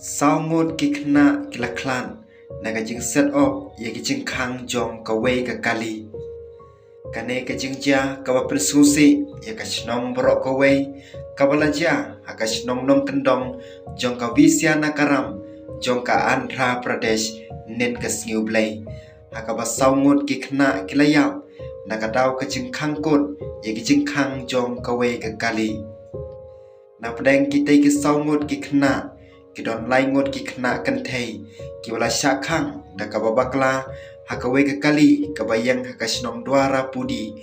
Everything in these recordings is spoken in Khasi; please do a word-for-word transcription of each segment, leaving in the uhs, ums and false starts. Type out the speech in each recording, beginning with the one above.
Saw ngut ki khynnah ki la khlad na ka jingset op ïa ki jingkhang jong kawei ka kali. Kane ka jingjia kaba pynsngewsih ïa ka shnong baroh kawei, kaba la jia ha ka shnong Nongkyndong jong ka Visyanagaram jong ka Andhra Pradesh, nin ka sngi U Blei, ha kaba saw ngut ki khynnah ki la ïap na ka daw ka jingkhang kut ïa ki jingkhang jong kawei ka kali. Na pdeng kitei ki saw ngut ki khynnah, ki don lai ngut ki khynnah kynthei kiba la shah khang da kaba bakla ha kawei ka kali kaba ïeng ha ka shnong Dwarapudi.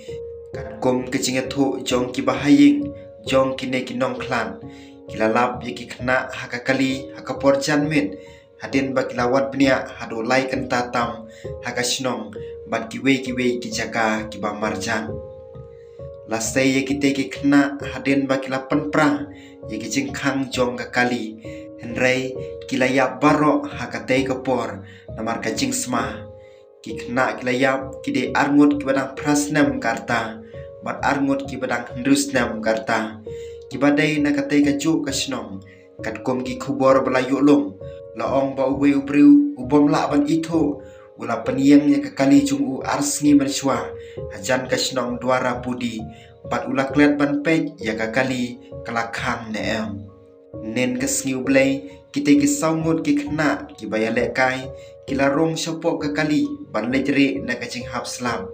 Katkum ka jingïathuh jong kiba ha ïing jong kine ki nongkhlad, ki la lap ïa ki khynnah ha ka kali ha ka por janmiet, hadien ba ki la wad bniah haduh lai kynta tam ha ka shnong bad kiwei kiwei ki jaka kiba marjan. La sei ïa kitei ki khynnah hadien ba ki la pynpra ïa ki jingkhang jong ka kali, hynrei ki la ïap baroh ha katei ka por namar ka jingsma. Ki khynnah ki la ïap ki dei ar ngut kiba dang phra snem ka rta bad ar ngut kiba dang hynriew snem ka rta, kiba dei na katei kajuh ka shnong. Katkum ki khubor ba la ïoh lum, la ong ba uwei u briew u bym lah ban ithuh u la pynïeng ïa ka kali jong u ar sngi mynshuwa hajan ka shnong Dwarapudi, bad u la klet ban peit ïa ka kali ka la khang ne em. Nin ka sngi U Blei, kitei ki saw ngut ki khynnah kiba ïalehkai ki la rung shapoh ka kali ban leit rieh na ka jinghap slap.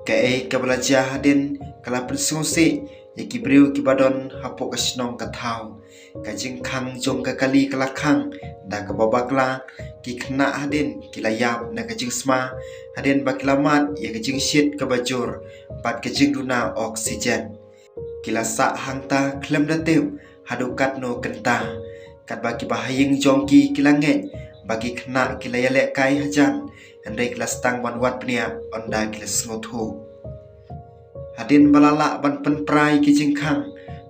Kaei kaba la jia hadien ka la pynsngewsih ïa ki briew kiba don hapoh ka shnong ka thaw. Ka jingkhang jong ka kali ka la khang da kaba bakla, ki khynnah hadien ki la ïap na ka jingsma hadien ba ki la mad ïa ka jingshit kaba jur bad ka jingduna oxygen. Ki la sah hangta khlem da tip haduh katno kynta, katba kiba ha ïing jong ki ki la ngeit ba ki khynnah ki la ïalehkai hajan, hynrei ki la sdang ban wad bniah ynda ki la sngewthuh. Hadien ba la lah ban pynpra ïa ki jingkhang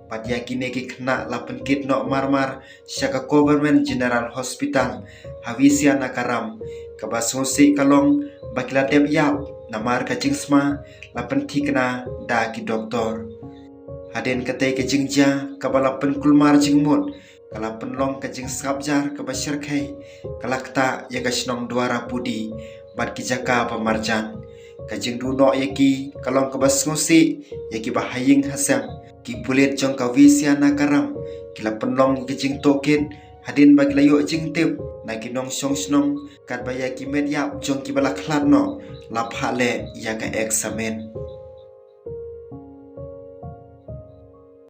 bad ïa kine ki khynnah la pynkit noh marmar sha ka Government General Hospital ha Visyanagaram, kaba sngewsih ka long ba ki la dep ïap namar ka jingsma la pynthikna da ki doktor. Hadien katei ka jingjia kaba la pynkulmar jingmut, ka la pynlong ka jingsngap jar kaba shyrkhei, ka la ktah ïa ka shnong Dwarapudi bad ki jaka ba marjan. Ka jingduh noh ïa ki ka long kaba sngewsih ïa kiba ha ïing ha sem. Ki pulit jong ka Visyanagaram ki la pynlong ïa ka jingtohkit hadien ba ki la ïoh jingtip na ki nongshong shnong, katba ïa ki met ïap jong kiba la khlad noh la phah leh ïa ka eksamin.